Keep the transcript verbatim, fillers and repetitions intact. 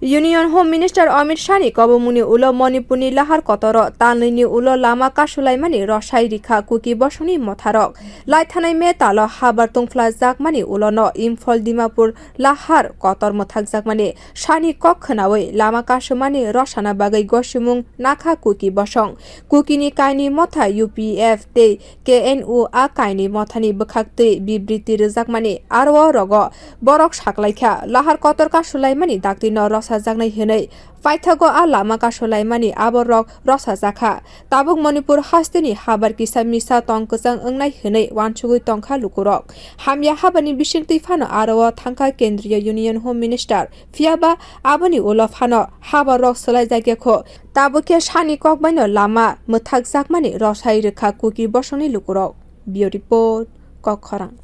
Union Home Minister Amit Shah ni kobomungni ulo Manipurni lahar kotoro talnwini ulo lama kasulaimani rosai rikha Kuki bosongni motharok. Laithanai May talo habar tungphlajakmani ulono Imphal Dimapur lahar kotor mwthakjakmani Shah ni kok khwnawi lama kasumani rosana bagwi gosimung nakha Kuki bosong. Kukini kainwi motha U P F tei K N U a kainwi mothani bwkhaktwi bibriti rwjakmani aro o rogo borok saklaikha, lahar kotor kasulaimani daktino rosajaknai hwnwi. Paithago a lama kasulaimani abo rok rosajakha. Tabuk Manipur hasteni habar kisa misa tong kwchang wngnai hwnwi uansugwi tongkha lukurok. Hamya habani bisingtwi phano aro o thangkha Kendriya Union Home Minister. Phiyaba aboni ulo phano habar rok swlaijakya kho. Tabuk khe Shah ni kok baino lama mwthakjakmani rosai rwkha Kuki bosongni lukurok. Bureau Report, Kokkhorang.